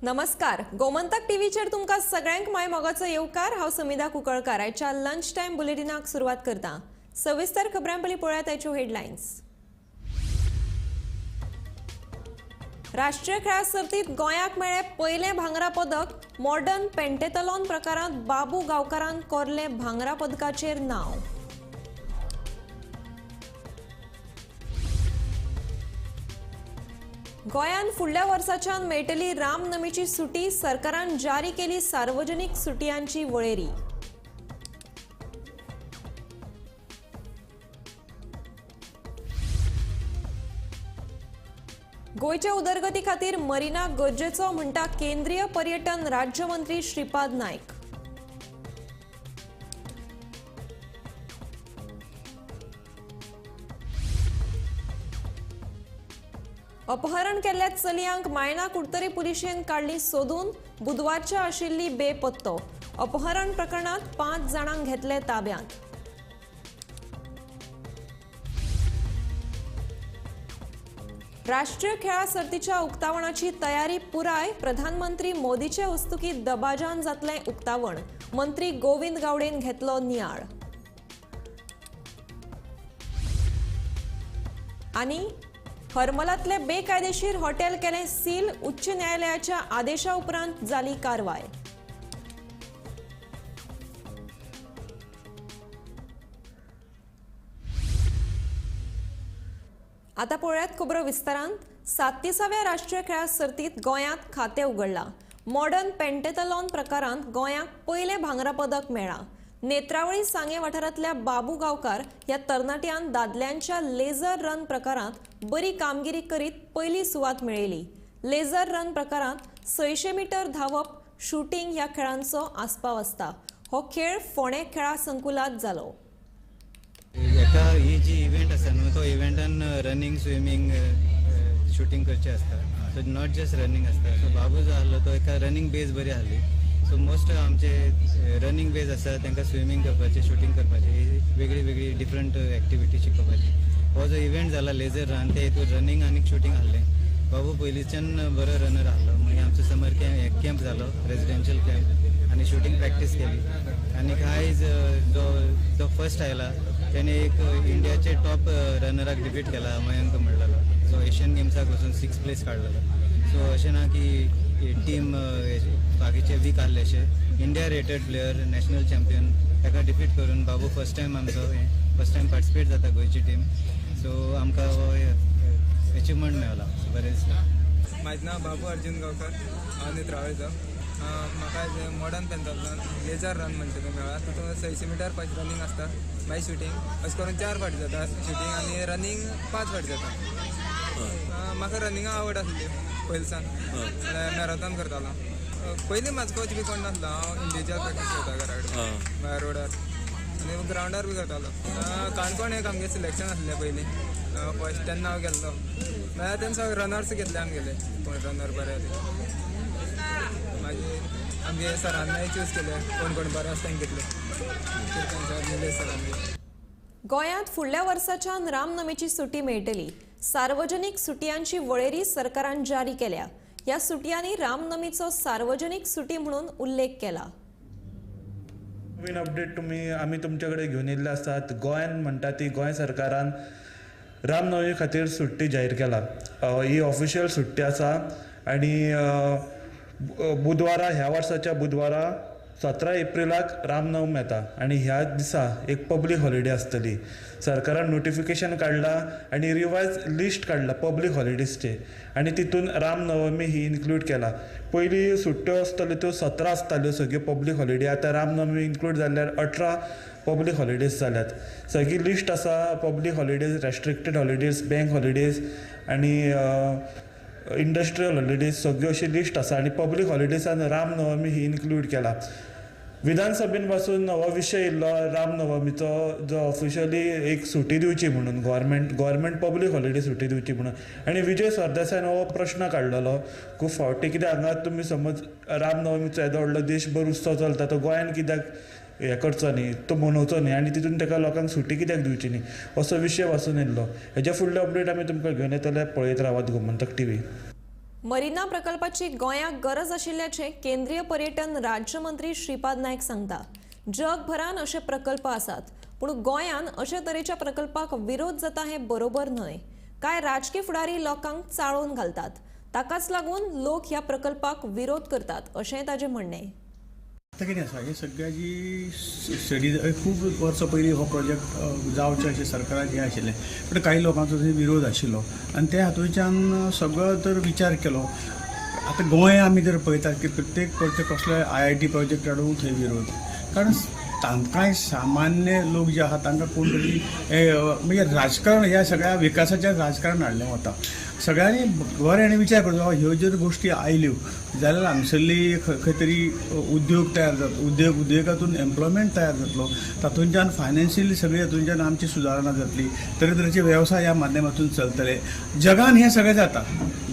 नमस्कार, गोमंतक टीव्हीचेर तुमकां सगळ्यांक my मोगाचो येवकार. हांव समिधा कुंकळकार. आयच्या लंच टायम बुलेटिनाक सुरवात करता. सविस्तर खबरां पयलीं पळयात आयच्यो हेडलायन्स. राष्ट्रीय खेळां सर्तीत गोंयाक मेळ्ळें पयलें भांगरा पदक. मॉडर्न पेंटेथलॉन प्रकारांत बाबू गांवकारान कोरलें भांगरा पदकाचेर नांव. गोंयांत फुडल्या वर्साच्यान मेळटली रामनमीची सुटी. सरकारान जारी केली सार्वजनीक सुटयांची वळेरी. गोंयच्या उदरगती खातीर मरिना गरजेचो म्हणटा केंद्रीय पर्यटन राज्यमंत्री श्रीपाद नायक. अपहरण केल्ल्या चलयांक मायणा कुडतरी पुलिशेन काडली सोदून. बुधवारच्या आशिल्ली बेपत्तो. अपहरण प्रकरणात 5 जाणांक घेतले ताब्यांत. राष्ट्रीय खेळां सर्तीच्या उक्तावणाची तयारी पुराय. प्रधानमंत्री मोदीचे हस्तुकी दबाजान जातलें उक्तावण. मंत्री गोविंद गावडेन घेतलो नियाळ. आनी हरमलातले बेकायदेशीर हॉटेल केलें सील. उच्च न्यायालयाच्या आदेशा उपरांत जाली कारवाय. आता पळयात खबरो विस्तारान. 37व्या राष्ट्रीय खेळां सर्तीत गोंयांत खातें उगडलां. मॉडर्न पेंटेथलॉन प्रकारांत गोंयाक पयलें भांगरा पदक मेळ्ळां. नेत्रावळी सांगे वाठारांतल्या बाबू गांवकार ह्या तरणाट्यान दादल्यांच्या लेझर रन प्रकारांत बरी कामगिरी करीत पयली सुवात मेळयली. लेझर रन प्रकारांत 600 मीटर धांवप, शूटिंग ह्या खेळांचो आस्पाव आसता. हो खेळ फोंडें खेळां संकुलांत जालो. एका ही जी इव्हेंट आसा न्हू, तो इव्हेंटान रनिंग, स्विमींग, शूटिंग करचे आसता. सो not just running आसता. सो बाबू जो आहलो तो एका रनिंग बेज बरी आहली. सो मोस्ट आमचे रनिंग बेज आसा तांकां स्विमींग करपाचे, शूटिंग करपाचे, ही वेगळी वेगळी डिफरंट एक्टिविटी शिकोवपाची. हो जो इव्हेंट जाला लेझर रन, ते हितून रनिंग आनी शूटिंग आहलें. बाबू पयलींच्यान बरो रनर आहलो. मागीर आमचो समर कॅम्प जालो, रेजिडेन्शियल कॅम्प, आनी शूटिंग प्रॅक्टीस केली. आनी आयज जो जो फर्स्ट आयला तेणे एक इंडियाचे टॉप रनराक डिफीट केला, मयंक म्हणलेलो. सो एशियन गेम्साक वचून 6th place काडलेलो. सो अशें ना की टीम बाकीचे वीक आहले, अशें India rated player, national champion, ताका डिफीट करून बाबू फर्स्ट टायम आमचो फर्स्ट टायम पार्टिसिपेट जाता गोंयची टीम. सो आमकां हो एचिवमेंट मेवला. सो बरें दिसता. म्हाजें नांव बाबू अर्जुन गांवकर, हांव नेत्रावळीचो. म्हाका मॉडर्न पेंथलॉन लेजर रन म्हणटा तें मेळ्ळा. तितून 600 मीटर फर्स्ट रनिंग आसता, मागीर शूटिंग, अशें करून 4 फावटी जाता शूटिंग आनी रनिंग 5 फावटी जाता. म्हाका रनिंगा आवड आसली पयलीं सावन, मॅरेथॉन करतालो. पयलीं म्हाजो कोच बी कोण नासलो, हांव इंडिविज्युअल प्रॅक्टीस करता घरा कडेन, रोडार आनी ग्रावंडार बी करतालो. काणकोण एक आमगें सिलेक्शन आसलें पयलीं फर्स्ट, तेन्ना हांव गेल्लो. मागीर तेन्ना सगळे रनर्स घेतले आमगेले, कोण रनर बरे ते. मागीर आमगे सरांनी चूज केले, कोण कोण बरे आसा तांकां घेतले, कीर्तन सर, निलेश सरान बी. गोंयांत फुडल्या वर्साच्यान रामनमीची सुटी मेळटली. सार्वजनीक सुटयांची वळेरी सरकारान जारी केल्या. ह्या सुटयांनी रामनमीचो सार्वजनीक सुटी म्हणून उल्लेख केला. नवीन अपडेट आमी तुमचे कडेन घेवन येयल्ले आसात. गोंयान म्हणटा ती गोंय सरकारान रामनवमी खातीर सुट्टी जाहीर केला. ही ऑफिशियल सुट्टी आसा आनी बुधवारा, ह्या वर्साच्या बुधवारा 17 एप्रिलाक रामनवमी येता आनी ह्या दिसा एक पब्लीक हॉलिडे आसतली. सरकारान नोटिफिकेशन काडला आनी रिवायज लिस्ट काडला पब्लीक हॉलिडेजचे आनी तितून रामनवमी ही इन्क्लूड केला. पयलीं सुट्ट्यो आसताल्यो त्यो 17 आसताल्यो सगळ्यो पब्लीक हॉलिडे, आतां रामनवमी इन्क्लूड जाल्यार 18 पब्लीक हॉलिडेज जाल्यात. सगळी लिस्ट आसा public holidays, restricted holidays, bank holidays आनी इंडस्ट्रियल हॉलिडेज, सगळ्यो अशी लिस्ट आसा आनी पब्लीक हॉलिडेजान रामनवमी ही इन्क्लूड केला. विधानसभेन पासून हो विशय येयल्लो रामनवमीचो, जो ऑफिशियली एक सुटी दिवची म्हणून, गव्हर्मेंट पब्लीक हॉलिडे सुटी दिवची म्हणून. आनी विजय सरदेसायान हो प्रश्न काडलेलो खूब फावटी, कित्याक हांगा तुमी समज रामनवमीचो येदो व्हडलो देशभर उत्सव चलता, तो गोंयान कित्याक हें करचो न्ही, तो मनोवचो न्ही आनी तितून ताका लोकांक सुटी कित्याक दिवची न्ही, असो विशय वाचून येयल्लो. हेज्या फुडले अपडेट आमी तुमकां घेवन येतले. पळयत रावात गोमंतक टीव्ही. मरिना प्रकल्पाची गोंयाक गरज आशिल्ल्याचें केंद्रीय पर्यटन राज्यमंत्री श्रीपाद नायक सांगता. जगभरान अशे प्रकल्प आसात, पूण गोंयान अशे तरेच्या प्रकल्पाक विरोध जाता हें बरोबर न्हय. कांय राजकी फुडारी लोकांक चाळोवन घालतात, ताकाच लागून लोक ह्या प्रकल्पाक विरोध करतात अशें ताजें म्हणणें. आतां कितें आसा, हे सगळ्याची स्टडी खूब वर्सां पयलीं हो प्रोजेक्ट जावचें अशें सरकाराक हें आशिल्लें, पूण कांय लोकांचो थंय विरोध आशिल्लो आनी त्या हातूंतल्यान सगळो तर विचार केलो. आतां गोंय आमी जर पळयतात की प्रत्येक प्रोजेक्ट कसलो IIT project हाडूंक थंय विरोध, कारण तांकांय सामान्य लोक जे आहा तांकां कोण तरी म्हणजे राजकारण ह्या सगळ्या विकासाचें राजकारण हाडलें वता. सगळ्यांनी बरें आनी विचार करचो, ह्यो जर गोश्टी आयल्यो जाल्यार हांगसरली खंय तरी उद्योग तयार जातलो, उद्योगातून एम्प्लॉयमेंट तयार जातलो, तातूंतल्यान फायनान्शियली सगळी हातूंतल्यान आमची सुदारणा जातली, तरेतरेचे वेवसाय ह्या माध्यमातून चलतले. जगान हें सगळें जाता,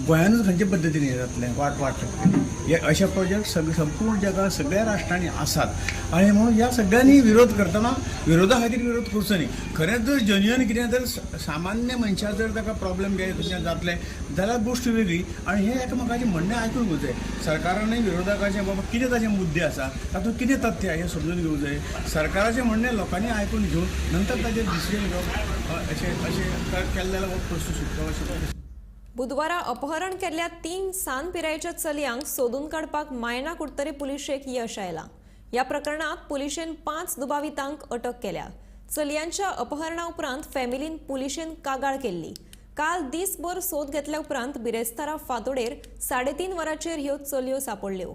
गोंयानूच खंयचे पद्दतीन हें जातलें वाट वाट लागतली. हे अशे प्रोजेक्ट सगळे संपूर्ण जगात सगळ्या राष्ट्रांनी आसात आनी म्हणून ह्या सगळ्यांनी विरोध करतना विरोधा खातीर विरोध करचो न्ही. खरेंच जर जेन्युअन कितें जर सामान्य मनशा जर ताका प्रॉब्लेम कितें जातलें जाल्यार गोश्ट वेगळी. आनी हें एकामेकाचें म्हणणें आयकून घेवंक जाय. सरकारानूय विरोधकाचें बाबा कितें ताचे मुद्दे आसा, तातूंत कितें तथ्य आसा हें समजून घेवंक जाय. सरकाराचें म्हणणें लोकांनी आयकून घेवन नंतर ताचेर डिसिजन घेवप अशें अशें केलें जाल्यार हो प्रस्न सुट्टलो अशें. बुधवारा अपहरण केल्ल्या 3 सान पिरायेच्या चलयांक सोदून काडपाक मायणा कुडतरी पुलिशेक यश आयलां. ह्या प्रकरणांत पुलिशेन 5 दुबावितांक अटक केल्या. चलयांच्या अपहरणा उपरांत फॅमिलीन पुलिशेन कागाळ केल्ली. काल दीसभर सोद घेतल्या उपरांत बिरेस्तारा फांतोडेर 3:30 वरांचेर ह्यो चलयो सापडल्यो.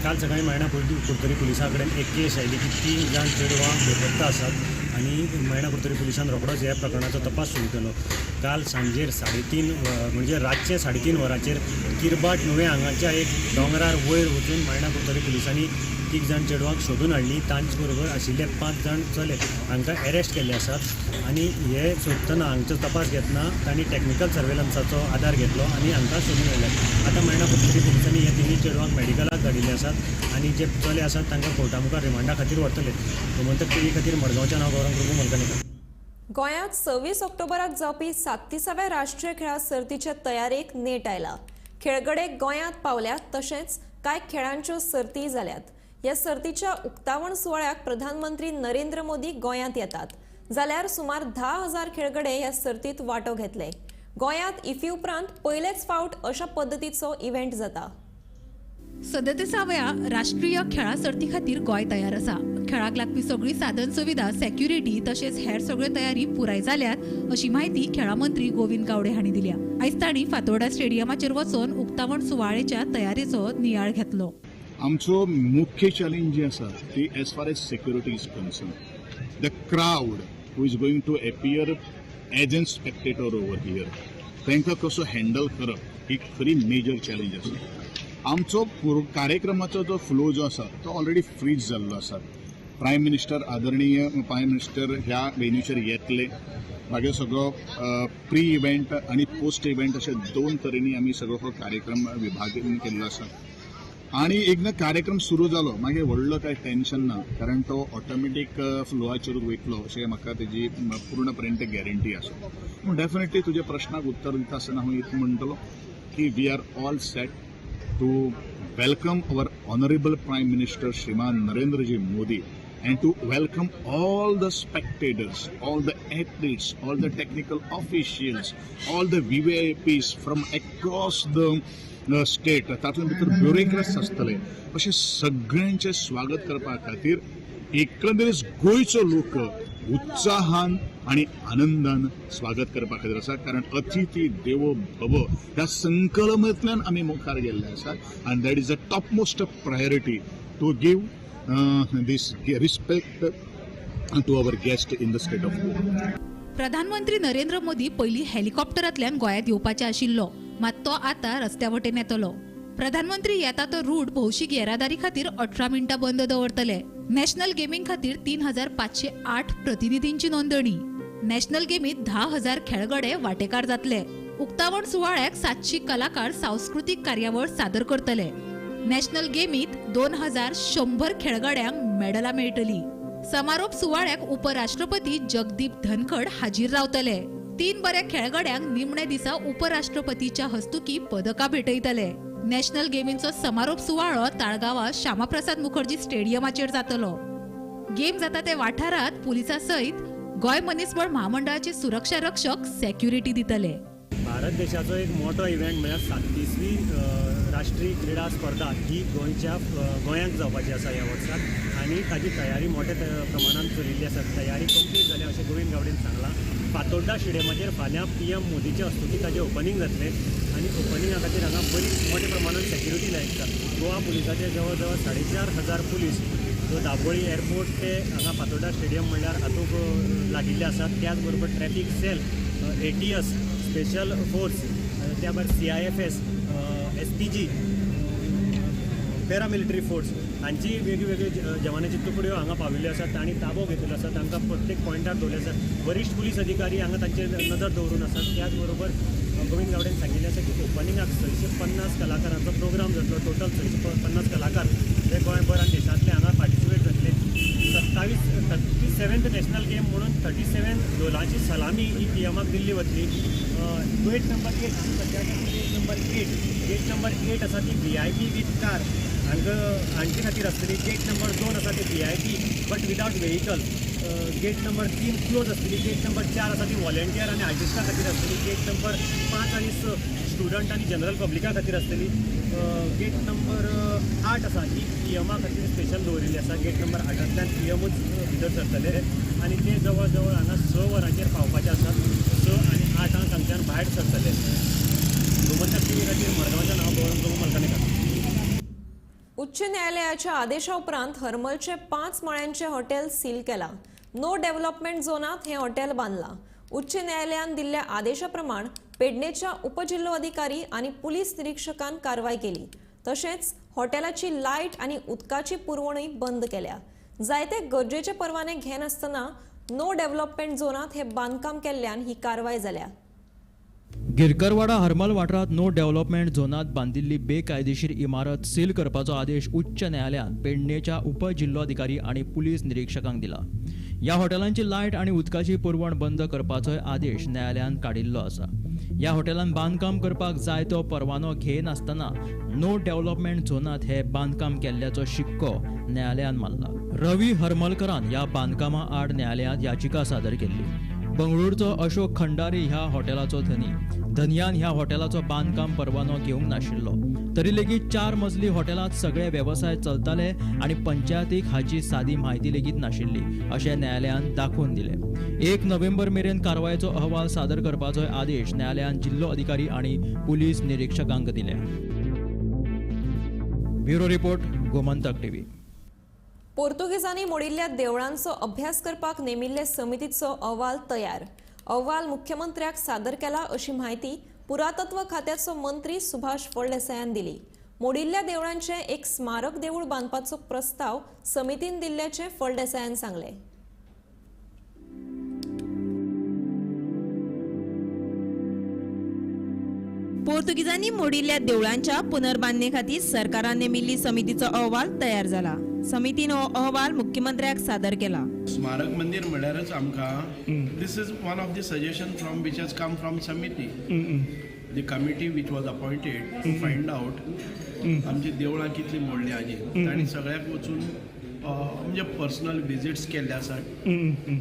काल सकाळी मायणा कुडतरी पुलिसां कडेन एक केस आयली की 3 जाण चेडवां बेपत्ता आसात आनी मायणा कुडतरी पुलिसान रोखडोच ह्या प्रकरणाचो तपास सुरू केलो. काल सांजेर 3:30 म्हणजे रातचे 3:30 वरांचेर किरबाट नुवें हांगाच्या एक दोंगरार वयर वचून मायणा कुडतरी पुलिसांनी 3 जाण चेडवांक सोदून हाडली. तांचे बरोबर आशिल्ले 5 जाण चले हांकां एरेस्ट केल्ले आसात आनी हे सोदतना हांगचो तपास घेतना तांणी टॅक्निकल सर्वेलन्साचो आदार घेतलो आनी हांकां सोदून हाडले. आतां मायणा कुडतरी पुलिसांनी हे 3 चेडवांक मेडिकलाक धाडिल्ले आसात आनी जे चले आसात तांकां कोर्टा मुखार रिमांडा खातीर व्हरतले. गोमंतक टीव्ही खातीर मडगांवच्यान हांव गौरव प्रभू मलकणेकर. गोंयांत 26 ऑक्टोबराक जावपी 37व्या राष्ट्रीय खेळां सर्तीचे तयारेक नेट आयला. खेळगडे गोंयांत पावल्यात, तशेंच कांय खेळांच्यो सर्तीय जाल्यात. ह्या सर्तीच्या उक्तावण सुवाळ्याक प्रधानमंत्री नरेंद्र मोदी गोंयांत येतात, जाल्यार सुमार 10,000 खेळगडे ह्या सर्तीत वांटो घेतले. गोंयांत इफी उपरांत पयलेच फावट अशा पद्दतीचो इव्हेंट जाता. 37व्या राष्ट्रीय खेळां सर्ती खातीर गोंय तयार आसा. खेळाक लागपी सगळी साधन सुविधा, सेक्युरिटी तशेंच हेर सगळ्यो तयारी पुराय जाल्यात अशी म्हायती खेळां मंत्री गोविंद गावडे हांणी दिल्या. आयज तांणी फातोर्डा स्टेडियमाचेर वचून उक्तावण सुवाळ्याच्या तयारेचो नियाळ घेतलो. आमचो मुख्य चॅलेंज जी आसा ती as far as security is concern, the crowd who is going to appear as an spectator over here, तांकां कसो हँडल करप ही खरी मेजर चॅलेंज आसा. आमचो कार्यक्रमाचो जो फ्लो जो आसा तो ऑलरेडी फ्रीज जाल्लो आसा. प्रायम मिनिस्टर, आदरणीय प्रायम मिनिस्टर ह्या वेन्यूचेर येतले, मागीर सगळो प्री इव्हेंट आनी पोस्ट इव्हेंट अशे 2 तरेनी आमी सगळो हो कार्यक्रम विभागून केल्लो आसा. आनी एकदां कार्यक्रम सुरू जालो मागीर व्हडलो कांय टेन्शन ना, कारण तो ऑटोमॅटीक फ्लोआचेर वयतलो अशें म्हाका तेजी पूर्णपर्यंत गॅरंटी आसा. पूण डेफिनेटली तुज्या प्रश्नाक उत्तर दिता आसतना हांव इतलें म्हणटलो की we are all set to welcome our honourable prime minister Shriman Narendraji Modi and to welcome all the spectators, all the athletes, all the technical officials, all the VVIPs from across the state, तातूंत भितर ब्युरोक्रॅट्स आसतले, अशें सगळ्यांचें स्वागत करपा खातीर एकंदरीत गोंयचो लोक उत्साहान आनी आनंदान स्वागत करपा खातीर आसा. कारण अतिथी देवो भव ह्या संकल्पनेंतल्यान आमी मुखार गेल्ले आसात आनी that is the top most priority to give this respect to our guest in the state of Goa. प्रधानमंत्री नरेंद्र मोदी पयलीं हेलिकॉप्टरांतल्यान गोंयांत येवपाचे आशिल्लो, मात तो आतां रस्त्या वटेन येतलो. प्रधानमंत्री येता तो रूट भौशीक येरादारी खातीर 18 मिनटां बंद दवरतले. नॅशनल गेमींग खातीर 3,508 प्रतिनिधींची नोंदणी. नॅशनल गेमींत 10,000 खेळगडे वांटेकार जातले. उक्तावण सुवाळ्याक 700 कलाकार सांस्कृतीक कार्यावळ सादर करतले. नॅशनल गेमींत 2,100 खेळगड्यांक मेडलां मेळटली. समारोप सुवाळ्याक उपराष्ट्रपती जगदीप धनखड हाजीर रावतले. 3 बऱ्या खेळगड्यांक निमण्या दिसा उपराष्ट्रपतीच्या हस्तुकी पदकां भेटयतले. नॅशनल गेमींचो समारोप सुवाळो ताळगांवां श्यामाप्रसाद मुखर्जी स्टेडियमाचेर जातलो. गेम जाता ते वाठारांत पुलिसां सयत गोंय मनीसबळ म्हामंडळाचे सुरक्षा रक्षक सेक्युरिटी दितले. भारत देशाचो एक मोठो इव्हेंट म्हळ्यार 37वी राष्ट्रीय क्रिडा स्पर्धा ही गोंयांत जावपाची आसा ह्या वर्साक आनी ताजी तयारी मोठ्या प्रमाणान चलिल्ली आसा. तयारी कंप्लीट जाल्या अशें गोविंद गावडेन सांगलां. फातोड्डा स्टेडियमाचेर फाल्यां PM मोदीचे हस्तुकी ताजें ओपनींग जातलें आनी ओपनिंगा खातीर हांगा बरी मोठ्या प्रमाणान सेक्युरिटी लायता. गोवा पुलिसाचे जवळ जवळ 4,500 पुलीस जो दाबोळी एअरपोर्ट ते हांगा फातोड्डा स्टेडियम म्हणल्यार हातूंत लागिल्ले आसात. त्याच बरोबर traffic cell, ATS, special force, त्या भायर CIFS, SPG, paramilitary force हांची वेगळी जवानाची तुकड्यो हांगा पाविल्ल्यो आसात. तांणी ताबो घेतिल्लो आसा, तांकां प्रत्येक पॉयंटार दवरले आसात. वरिश्ठ पुलीस अधिकारी हांगा तांचेर नदर दवरून आसात. त्याच बरोबर गोविंद गावडेन सांगिल्लें आसा की ओपनिंगाक 650 कलाकारांचो प्रोग्राम जातलो. टोटल 650 कलाकार हे गोंयभर आनी देशांतले हांगा पार्टिसिपेट जातले. 37th national game म्हणून 37 धोलांची सलामी ही PMाक दिल्ली वतली. गेट नंबर 8 सद्या गेट नंबर 8 आसा ती VIP with car हांचे खातीर आसतली. गेट नंबर 2 आसा ती VIP but without vehicle. Gate number 3 close आसतली. गेट नंबर 4 आसा ती व्हॉलेंटियर आनी आर्टिस्टा खातीर आसतली. गेट नंबर 5 आनी 6 स्टुडंट आनी जनरल पब्लिका खातीर आसतली. गेट नंबर 8 आसा ही PMा खातीर स्पेशल दवरिल्ली आसा. गेट नंबर 8तल्यान PMूच भितर सरतले आनी ते जवळ जवळ हांगा 6 वरांचेर पावपाचे आसात. 6 आनी 8 हांगच्यान भायर सरतले. गोमंतक टीव्ही खातीर मडगांवच्यान हांव गौरव मलकानेकर. उच्च न्यायालयाच्या आदेशा उपरांत हरमलचे 5 माळ्यांचे हॉटेल सील केला. नो डेव्हलपमेंट झोनात हे हॉटेल बांदला. उच्च न्यायालयान दिल्ल्या आदेशा प्रमाण पेडणेच्या उपजिल्होधिकारी आनी पुलीस निरीक्षकान कारवाय केली. तशेंच हॉटेलाची लायट आनी उदकाची पुरवणूय बंद केल्या. जायते गरजेचे परवाने घेनासतना नो डेव्हलपमेंट झोनात हे बांदकाम केल्ल्यान ही कारवाय जाल्या. गिरकरवाडा हरमल वाठारांत नो डेव्हलपमेंट झोनात बांदिल्ली बेकायदेशीर इमारत सील करपाचो आदेश उच्च न्यायालयान पेडणेच्या उपजिल्होधिकारी आनी पुलीस निरीक्षकांक दिला. ह्या हॉटेलांची लायट आनी उदकाची पुरवण बंद करपाचोय आदेश न्यायालयान काडिल्लो आसा. ह्या हॉटेलान बांदकाम करपाक जाय तो परवानो घेनासतना नो डेव्हलपमेंट झोनात हे बांदकाम केल्ल्याचो शिक्को न्यायालयान मारला. रवी हरमलकरान ह्या बांदकामा आड न्यायालयांत याचिका सादर केल्ली. बंगळुरूचो अशोक खंडारी ह्या हॉटेलाचो धनी. धनयान ह्या हॉटेलाचो बांदकाम परवानो घेवंक नाशिल्लो तरी लेगीत 4 मजली हॉटेलांत सगळे वेवसाय चलताले आनी पंचायतीक हाची सादी म्हायती लेगीत नाशिल्ली अशें न्यायालयान दाखोवन दिलें. 1 नोव्हेंबर मेरेन कारवायेचो अहवाल सादर करपाचो आदेश न्यायालयान जिल्लो अधिकारी आनी पुलीस निरीक्षकांक दिले. Bureau report, Gomantak TV. पोर्तुगीजांनी मोडिल्ल्या देवळांचो अभ्यास करपाक नेमिल्ले समितीचो अहवाल तयार. अहवाल मुख्यमंत्र्याक सादर केला अशी म्हायती पुरातत्व खात्याचो मंत्री सुभाष फळदेसायान दिली. मोडिल्ल्या देवळांचे एक स्मारक देऊळ बांदपाचो प्रस्ताव समितीन दिल्ल्याचे फळदेसायान सांगले. पोर्तुगीजांनी मोडिल्ल्या देवळांच्या पुनर्बांदणे खातीर सरकारान नेमिल्ली समितीचो अहवाल तयार जाला. समितीन हो अहवाल मुख्यमंत्र्याक सादर केला. स्मारक मंदिर म्हळ्यारच आमकां this is one of the suggestion from which has come from समिती, the committee which was appointed to find out आमची देवळां कितली मोडली आजी. तांणी सगळ्याक वचून म्हणजे पर्सनल विजिट्स केल्ले आसात,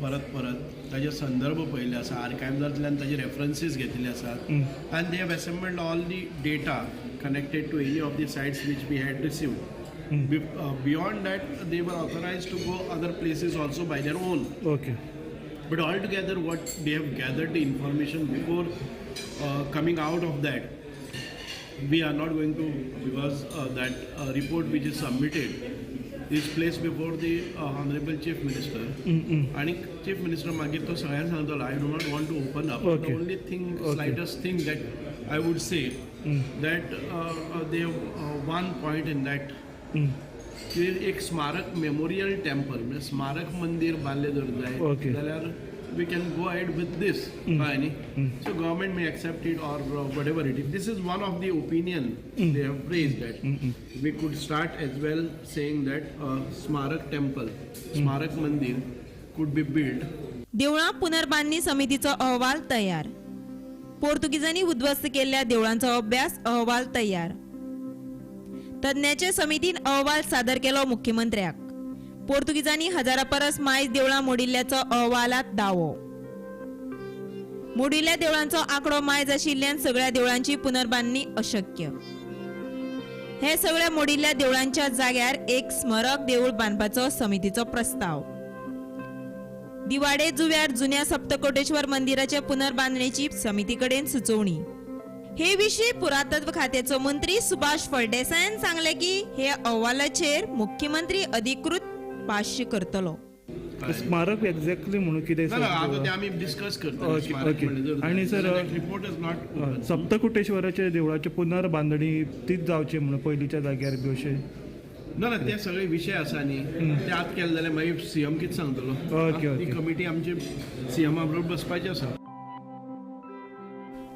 परत परत ताजे संदर्भ पळयल्ले आसा, आर्कायव्जांतल्यान ताजे रेफरन्सीस घेतिल्ले आसात आनी they have assembled all the data connected to any of the sites which we had received. Beyond that, they were authorized to go other places also by their own. Okay. But altogether, what they have gathered the information before coming out of that, we are not going to, because that report which is submitted is placed before the Honorable Chief Minister. And Chief Minister मागीर तो सगळ्यांक सांगतलो, I do not want to open up. Okay. The only thing, slightest thing that I would say, that they have one point in that. की एक स्मारक memorial temple म्हणजे स्मारक मंदिर बांदलें जर जाय जाल्यार we can go ahead with this, कळ्ळें न्ही. So government may accept it or whatever it is. This is one of the opinion they have raised that we could start as well saying that smarak temple, smarak mandir could be built. देवळां पुनर्बांदणी समितीचो अहवाल तयार. पोर्तुगीजांनी उद्ध्वस्त केल्ल्या देवळांचो अभ्यास अहवाल तयार. तज्ञाचे समितीन अहवाल सादर केलो मुख्यमंत्र्याक. पोर्तुगीजांनी हजारा परस मायज देवळां मोडिल्ल्याचो अहवालात दावो. मोडिल्ल्या देवळांचो आंकडो मायज आशिल्ल्यान सगळ्या देवळांची पुनर्बांदणी अशक्य. हे सगळ्या मोडिल्ल्या देवळांच्या जाग्यार एक स्मारक देऊळ बांदपाचो समितीचो प्रस्ताव. दिवाडे जुव्यार जुन्या सप्तकोटेश्वर मंदिराच्या पुनर्बांदणेची समिती कडेन सुचोवणी. हे विशीं पुरातत्व खात्याचो मंत्री सुभाष फळदेसायान सांगले की हे अहवालाचेर मुख्यमंत्री अधिकृत भाष्य करतलो. स्मारक एक्झॅक्टली म्हणून कितें आतां आमी डिस्कस करतले. ओके. आनी सर रिपोर्ट is not सप्तकोटेश्वराच्या देवळाची पुनर्बांदणी तीच जावची म्हणून पयलींच्या जाग्यार बी अशें ना ना ते सगळे विशय आसा न्ही ते आत केले जाल्यार मागीर सीएम कितें सांगतलो. ओके. ती कमिटी आमची सीएमा बरोबर बसपाची आसा.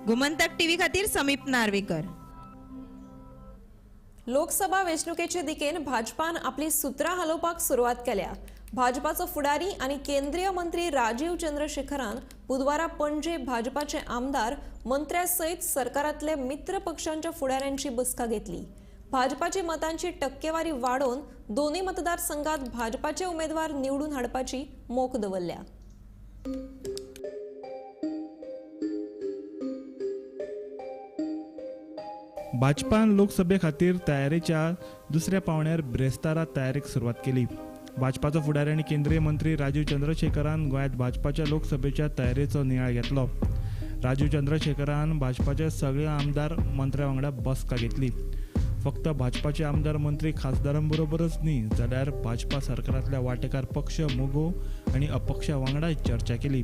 गोमंतक टीव्ही खातीर समीप नार्वेकर. लोकसभा वेंचणुकेचे दिकेन भाजपान आपली सुत्रां हालोवपाक सुरवात केल्या. भाजपाचो फुडारी आनी केंद्रीय मंत्री राजीव चंद्रशेखरान बुधवारा पणजे भाजपाचे आमदार मंत्र्या सयत सरकारांतले मित्र पक्षांच्या फुडाऱ्यांची बसका घेतली. भाजपाची मतांची टक्केवारी वाडोवन दोनूय मतदारसंघात भाजपाचे उमेदवार निवडून हाडपाची मोख दवरल्या. भाजपान लोकसभे खातीर तयारेच्या दुसऱ्या पावंड्यार ब्रेस्तारा तयारेक सुरवात केली. भाजपाचो फुडारी आनी केंद्रीय मंत्री राजीव चंद्रशेखरान गोंयांत भाजपाच्या लोकसभेच्या तयारेचो नियाळ घेतलो. राजीव चंद्रशेखरान भाजपाचे सगळे आमदार मंत्र्या वांगडा बसका घेतली. फक्त भाजपाचे आमदार मंत्री खासदारांबरोबरच न्ही जाल्यार भाजपा सरकारांतल्या वांटेकार पक्ष मगो आनी अपक्षा वांगडाय चर्चा केली.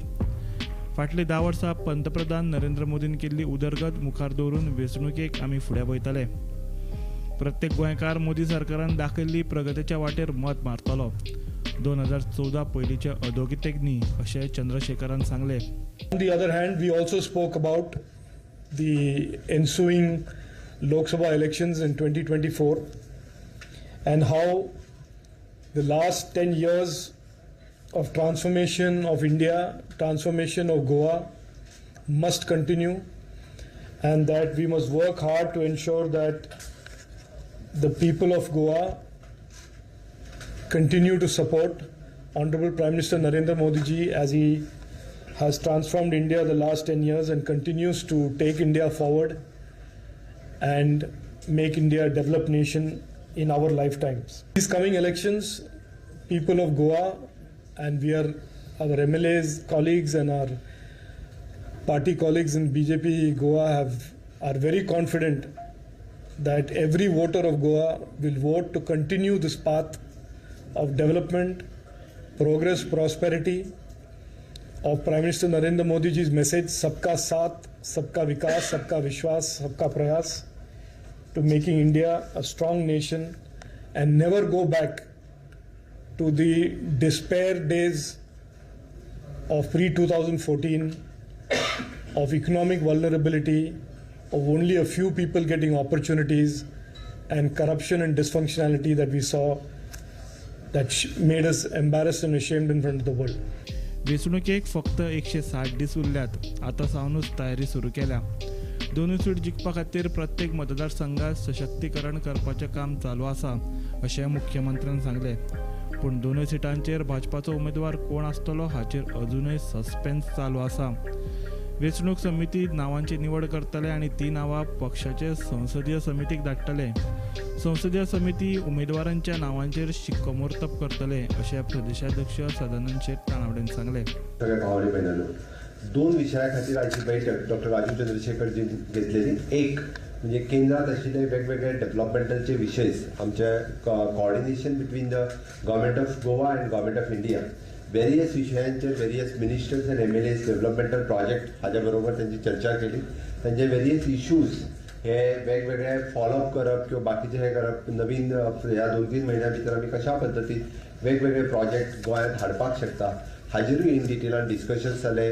फाटलीं 10 वर्सां पंतप्रधान नरेंद्र मोदीन केल्ली उदरगत मुखार दवरून वेंचणुकेक आमी फुडें वयतले. प्रत्येक गोंयकार मोदी सरकारान दाखयल्ली प्रगतीच्या वाटेर मत मारतलो. 2014 पयलींचे अधोगतीक न्ही अशें चंद्रशेखरान सांगलें. On the other hand, we also spoke about the ensuing Lok Sabha elections in 2024 and how the last 10 years of transformation of India, transformation of Goa must continue, and that we must work hard to ensure that the people of Goa continue to support Honorable Prime Minister Narendra Modi ji as he has transformed India the last 10 years and continues to take India forward and make India a developed nation in our lifetimes. These coming elections, people of Goa and we are our MLAs, colleagues and our party colleagues in BJP Goa are very confident that every voter of Goa will vote to continue this path of development, progress, prosperity of Prime Minister Narendra Modi ji's message, Sabka Saath, Sabka Vikas, Sabka Vishwas, Sabka Prayas, to making India a strong nation and never go back to the despair days of pre-2014, of economic vulnerability, of only a few people getting opportunities, and corruption and dysfunctionality that we saw that made us embarrassed and ashamed in front of the world. वेंचणुकेक फक्त 160 दीस उरल्यात. आतां सावनूच तयारी सुरू केल्या. दोनूय seat जिखपा खातीर प्रत्येक मतदारसंघात सशक्तीकरण करपाचें काम चालू आसा अशें मुख्यमंत्र्यान सांगलें. पूण दोनूय सिटांचेर भाजपाचो उमेदवार कोण आसतलो हाचेर अजुनूय सस्पेन्स चालू आसा. वेंचणूक समिती नांवांची निवड करतले आनी ती नांवां पक्षाचे संसदीय समितीक धाडटले. संसदीय समिती उमेदवारांच्या नांवांचेर शिक्कोमोर्तब करतले अशें प्रदेशाध्यक्ष सदानंद शेट तानावडेन सांगलें. सगळ्या भावांनी भयणांनो, दोन विशया खातीर आयची बैठक डॉक्टर राजीव चंद्रशेखरजीन घेतलेली. एक म्हणजे केंद्रात आशिल्ले वेगवेगळे डेव्हलपमेंटाचे विशय, आमचे coordination between the government of Goa and government of India, various विशयांचेर various ministers and MLAs developmental project हाज्या बरोबर तांची चर्चा केली. तांचे वेरियस इश्यूज हे वेगवेगळे फॉलोअप करप किंवा बाकीचे हे करप, नवीन ह्या 2-3 म्हयन्या भितर आमी कशा पद्दतीन वेगवेगळे प्रोजेक्ट गोंयांत हाडपाक शकता हाजेरूय इन डिटेलान डिस्कशन्स जाले,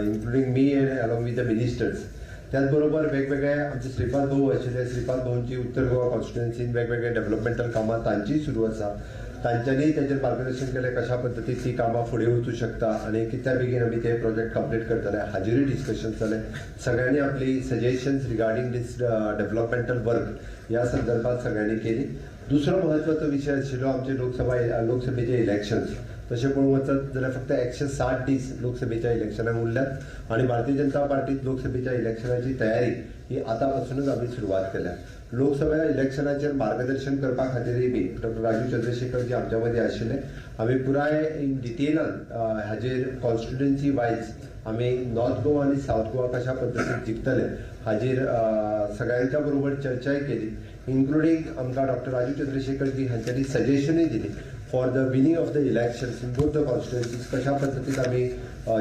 including me and along with the ministers. त्याच बरोबर वेगवेगळे आमचे श्रीपाद भाऊ आशिल्ले, श्रीपाद भाऊंची उत्तर गोवा कॉन्स्टिट्युएन्सीन वेगवेगळे डेव्हलपमेंटल कामां तांचीय सुरू आसा. तांच्यांनी तांचेर मार्गदर्शन केलें कशा पद्दतीन ती कामां फुडें वचूं शकता आनी कितल्या बेगीन आमी ते प्रोजेक्ट कंप्लीट करतले हाजेरूय डिस्कशन जालें. सगळ्यांनी आपली suggestions regarding this developmental work ह्या संदर्भात सगळ्यांनी केली. दुसरो म्हत्वाचो विशय आशिल्लो आमचे लोकसभेचे इलेक्शन्स. तशें पळोवंक वचत जाल्यार फक्त 160 दीस लोकसभेच्या इलेक्शनाक उरल्यात आनी भारतीय जनता पार्टीत लोकसभेच्या इलेक्शनाची तयारी ही आतां पासूनच आमी सुरवात केल्या. लोकसभा इलेक्शनाचेर मार्गदर्शन करपा खातीरय बी डॉक्टर राजीव चंद्रशेखर जी आमच्या मदीं आशिल्ले. आमी पुराय इन डिटेलान हाजेर कॉन्स्टिट्युएन्सी वायज आमी नॉर्थ गोवा आनी सावथ गोवा कशा पद्दतीन जिखतले हाजेर सगळ्यांच्या बरोबर चर्चाय केली, इन्क्लुडींग आमकां डॉक्टर राजीव चंद्रशेखर जी हांच्यांनी सजेशनूय दिली for the winning of the elections in both the constituencies. कशा पद्दतीन आमी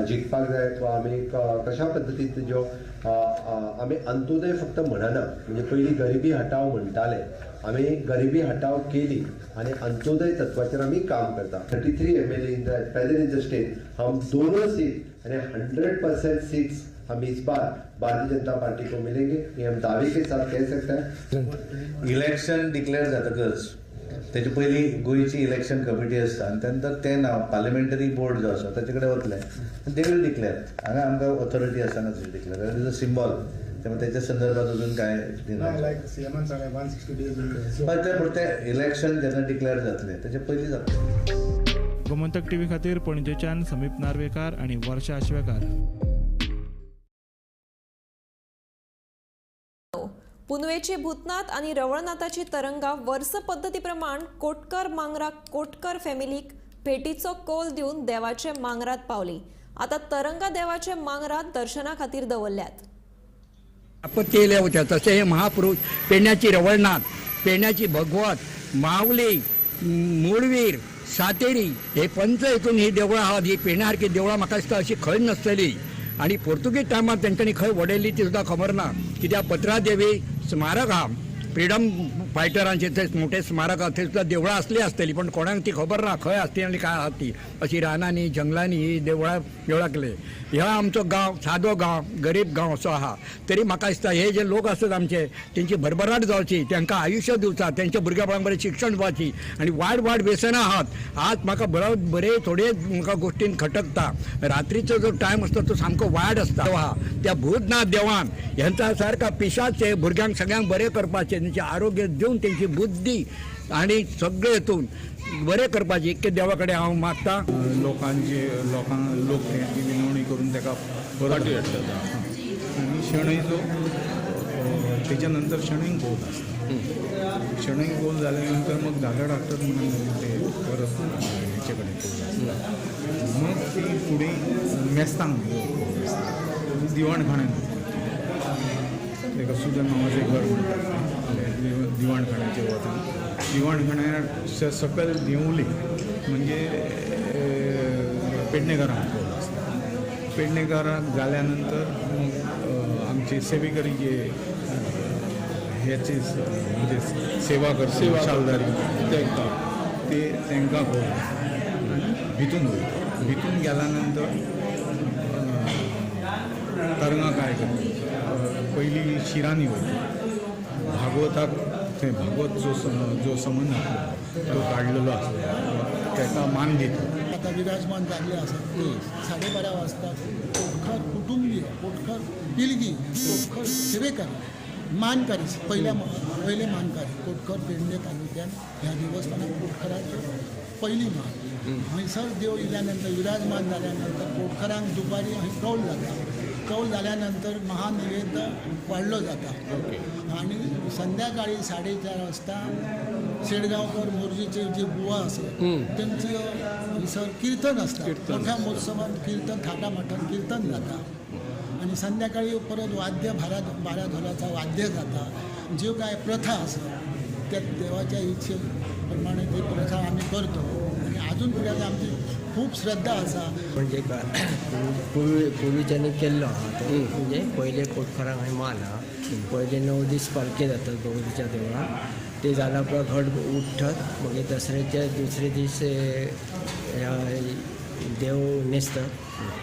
जिखपाक जाय वा आमी कशा पद्दतीन ज्यो आमी अंत्योदय फक्त म्हणना, म्हणजे पयलीं गरिबी हटाव म्हणटाले, आमी गरिबी हटाव केली आनी अंत्योदय तत्वाचेर आमी काम करता. 33 MLA in the present in the state, हम दोनों सीट यानी 100% सीट्स हम इस बार भारतीय जनता पार्टी को मिलेंगे, ये हम दावे के साथ कह सकते हैं. इलेक्शन डिक्लेअर जातकच तेजे पयलीं गोंयची इलेक्शन कमिटी आसता आनी त्या नंतर तें नांव पार्लिमेंटरी बोर्ड जो आसा ताचे कडेन वतलें, they will declare. हांगा आमकां ऑथॉरिटी आसना तशें declare, it is a symbol. त्यामुळे त्याच्या संदर्भात अजून काय दिना. ते इलेक्शन जेन्ना डिक्लेअर जातलें तेचे पयलीं जातलें. गोमंतक टीव्ही खातीर पणजेच्यान समीप नार्वेकार आनी वर्षा आश्वेकार. पुनवेची भूतनाथ आनी रवळनाथाची तरंगा वर्स पद्दती प्रमाण कोटकर मांगरा कोटकर फॅमिलीक भेटीचो कौल दिवन देवाचे मांगरात पावली. आता तरंगा देवाचे मांगरात दर्शना खातीर दवरल्यात. आपत्ती येयल्या होत्या तसे हे महापुरुष पेडण्याची रवळनाथ, पेडण्याची भगवत, माऊली, मूळवीर, सातेरी हे पंच हितून ही देवळां आहात. ही पेडण्या सारखी देवळां म्हाका दिसता अशी खंय नासतली आनी पोर्तुगीज टायमार तेंच्यांनी खंय वडयल्ली ती सुद्दां खबर ना. कित्याक पत्रादेवी स्मारक आहा, फ्रिडम फायटरांचे ते मोठे स्मारक आहा, थंय सुद्दां देवळां आसली आसतली पण कोणाक ती खबर ना खंय आसली आनी काय आहा ती. अशी रानांनी जंगलांनी ही देवळां देवळाकले. ह्या आमचो गांव सादो गांव, गरीब गांव असो आहा, तरी म्हाका दिसता हे जे लोक आसात आमचे तेंची भरभराट जावची, तांकां आयुश्य दिवचा, तेंच्या भुरग्या बाळांक बरें शिक्षण दिवपाची आनी वायट वायट व्यसनां आहात. आज म्हाका बरो बरे थोडे म्हाका गोश्टीन खटकता. रात्रीचो जो टायम आसता तो सामको वायट आसता. आहा त्या भूतनाथ देवान ह्यांचा सारका पिशाचे भुरग्यांक सगळ्यांक बरें करपाचें, तेंचें आरोग्य दिवन तेंची बुद्धी आनी सगळे हितून बरें करपाचें इतकें देवा कडेन हांव मागता. लोकांची लोकांक लोक ती विनवणी करून ताका परत हाडटा आनी शणैचो तेच्या नंतर शणै गोल आसता. शणै गोल जाल्या नंतर मग धागड हाडटात म्हणून ते परत हेचे कडेन कौल आसता. मग ती फुडें मेस्तांक कौल आसता, दिवाणखाण्यांत ताका सुजन मामाचें घर म्हणटात, दिवाणखाण्याचेर वता. दिवाणखाण्या सकयल देंवली म्हणजे पेडणेकारांक कौल आसता. पेडणेकारांक जाल्या नंतर मग आमचे सेवेकरी जे ह्याची म्हणजे सेवा करता, शालदारी, ते तांकां कौल आनी भितून वयता. भितून गेल्या नंतर तरंगां काय करता, पयलीं शिरांनी वयता. भागवताक थंय भागवत जो जो संबंद आसलो तो काडलेलो आसलो ताका मान दिता. आतां विराजमान जाल्ले आसा. 12:30 वाजता कोटकर कुटुंबीय, कोटकर पिळगी, कोटकर सेवेकर मानकारी, पयले मानकारी कोटकर पेडणे तालुक्यान ह्या देवस्थानाक कोटकरांचे पयली मान. हंयसर देव इल्या नंतर विराजमान जाल्या नंतर कोटकरांक दुपारी हंय कौल जाता. कौल जाल्यानंतर महानिवेद वाडलो जाता आनी संध्याकाळी 4:30 वाजता शेडगांवकर मोरजीचे जे बुवा आसा तेंचे हंयसर किर्तन आसता. मोठ्या महोत्सवान किर्तन, थाटामाटान किर्तन जाता आनी संध्याकाळी परत वाद्य 12 धोलाचा वाद्य जाता. ज्यो काय प्रथा आसा त्या देवाच्या इच्छे प्रमाणे ती प्रथा आमी करतो आनी आजून पर्यंत आमची खूब श्रद्धा आसा. म्हणजे पूर्वीच्यांनी केल्लो आहा तो म्हणजे पयले कोटकरांक हांवें मान आहा. पयले 9 दीस पालखे जातात भगवतीच्या देवळान, ते जाल्या उपरांत घट उठ्ठत, मागीर दसऱ्याच्या दुसरे दीस देव न्हेसतात,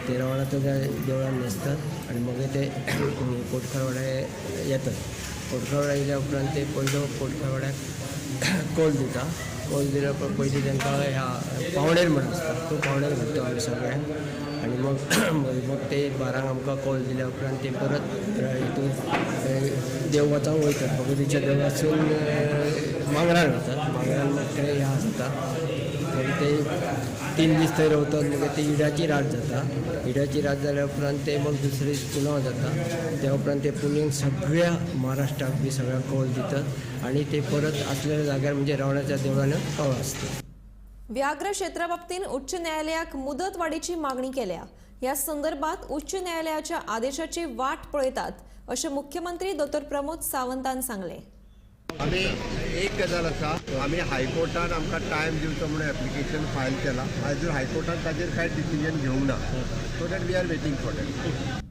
ते रवळनाथाच्या देवळान न्हेसतात आनी मागीर ते कोटकरवाड्या येतात. कोटकरवाड्या येयल्या उपरांत ते पयलो कोटकरवाड्याक कौल दिता. कौल दिल्या उपरांत पयलीं तांकां ह्या पावणेर म्हण आसता तो पावणेर घालता आमी सगळ्यांक आनी मग मग ते 12 आमकां कौल दिल्या उपरांत ते परत हितून देव वचांक वयतात. भगवतीच्या देवळासून मांगरान वतात. मांगरान मग ते ह्या आसता मागीर ते 3 दीस थंय रावतात. मागीर ते इडाची रात जाता. इडाची रात जाल्या उपरांत ते मग दुसरे दीस पुनव जाता. त्या उपरांत ते पुनवेक सगळ्या महाराष्ट्राक बी सगळ्याक कौल दितात आनी ते परत आसलेल्या जाग्यार म्हणजे रावणाच्या देवळान कौल आसता. व्याघ्र क्षेत्रा बाबतींत उच्च न्यायालयाक मुदतवाडीची मागणी केल्या. ह्या संदर्भात उच्च न्यायालयाच्या आदेशाची वाट पळयतात अशें मुख्यमंत्री दोतोर प्रमोद सावंतान सांगलें. आमी एक गजाल आसा, आमी हायकोर्टान आमकां टायम दिवचो म्हणून एप्लिकेशन फायल केला. आजून हायकोर्टान ताजेर कांय डिसिजन घेवंक ना, so that we are waiting for that.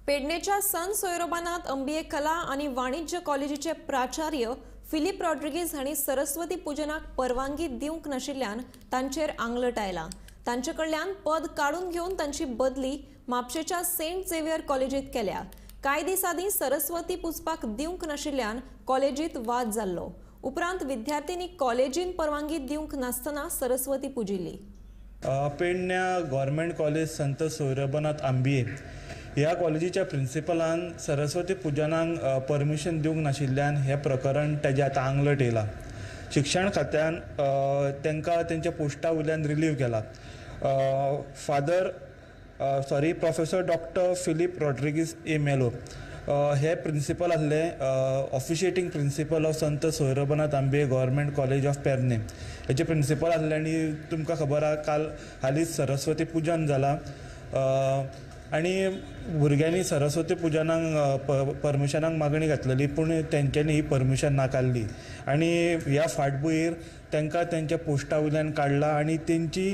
पेडणेच्या संत सोयरोबानात अंबिये कला आनी वाणिज्य कॉलेजीचे प्राचार्य फिलीप रॉड्रिगीज हांणी सरस्वती पुजनाक परवानगी दिवंक नाशिल्ल्यान तांचेर आंगलट आयला. तांचे कडल्यान पद काडून घेवन तांची बदली म्हापशेच्या सेंट झेवियर कॉलेजीत केल्या. कांय दीस आदीं सरस्वती पुजपाक दिवंक नाशिल्ल्यान कॉलेजीत वाद जाल्लो. उपरांत विद्यार्थ्यांनी कॉलेजीन परवानगी दिवंक नासतना सरस्वती पुजिल्ली. पेडण्या गव्हर्मेंट कॉलेज संत सोयरोबानाथ आंबिये ह्या कॉलेजीच्या प्रिंसिपलान सरस्वती पुजनाक परमिशन दिवंक नाशिल्ल्यान हें प्रकरण तेजें आतां आंगलट येयलां. शिक्षण खात्यान तांकां तेंच्या पोस्टा वयल्यान रिलीव केला. Professor doctor Philip Rodrigues A Melo हे प्रिंसिपल आसले, officiating principal of Sant Soyrobanath Ambiye government college of Pernem हेचे प्रिंसिपल आसले. आनी तुमकां खबर आहा काल हालींच सरस्वती पुजन जालां आनी भुरग्यांनी सरस्वती पुजनाक परमिशनाक मागणी घातलेली, पूण तेंच्यांनी ही परमिशन नाकारली आनी ह्या फाटभुंयेर तांकां तेंच्या पोस्टा वयल्यान काडला आनी तेंची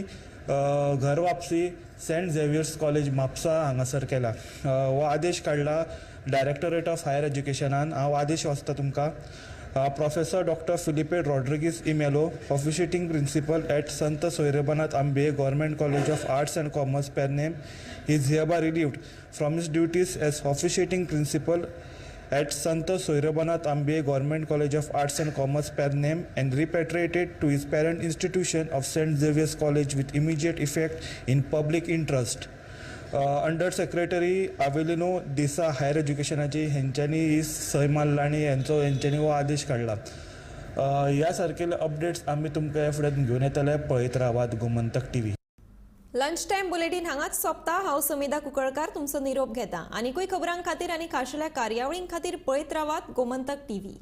घर वापसी सेंट झेवियर्स कॉलेज म्हापसा हांगासर केला. हो आदेश काडला डायरेक्टोरेट ऑफ हायर एज्युकेशनान. हांव आदेश वाचता तुमकां. Professor doctor Filipe Rodrigues E Melo, officiating principal at Sant Soyrobanath Ambiye government college of arts and commerce Pernem, is hereby relieved from his duties as officiating principal at Sant Soyrobanath Ambiye Government College of Arts and Commerce Pernem and repatriated to his parent institution of St. Xavier's College with immediate effect in public interest. Under Secretary Avelino Disa Higher Educationाची हेंच्यांनी ही सय मारला आनी हेंच्यांनी हो आदेश काडला. ह्या सारकेले updates आमी तुमकां ह्या फुडें घेवन येतले. पळयत रावात Gomantak TV. Lunch time bulletin हांगाच सोंपता. हांव समिधा कुंकळकार तुमचो निरोप घेता. आनीकूय खबरां खातीर आनी खाशेल्या कार्यावळीं खातीर पळयत रावात गोमंतक टीव्ही.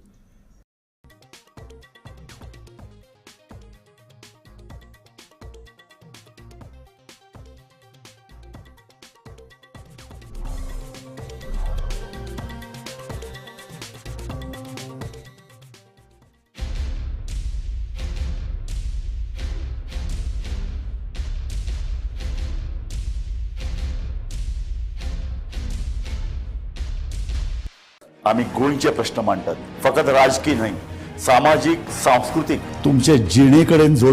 आमी गोंयचे प्रश्न मांडटात, फकत राजकीय न्हय, सामाजीक, सांस्कृतीक, तुमचे जिणे कडेन जोड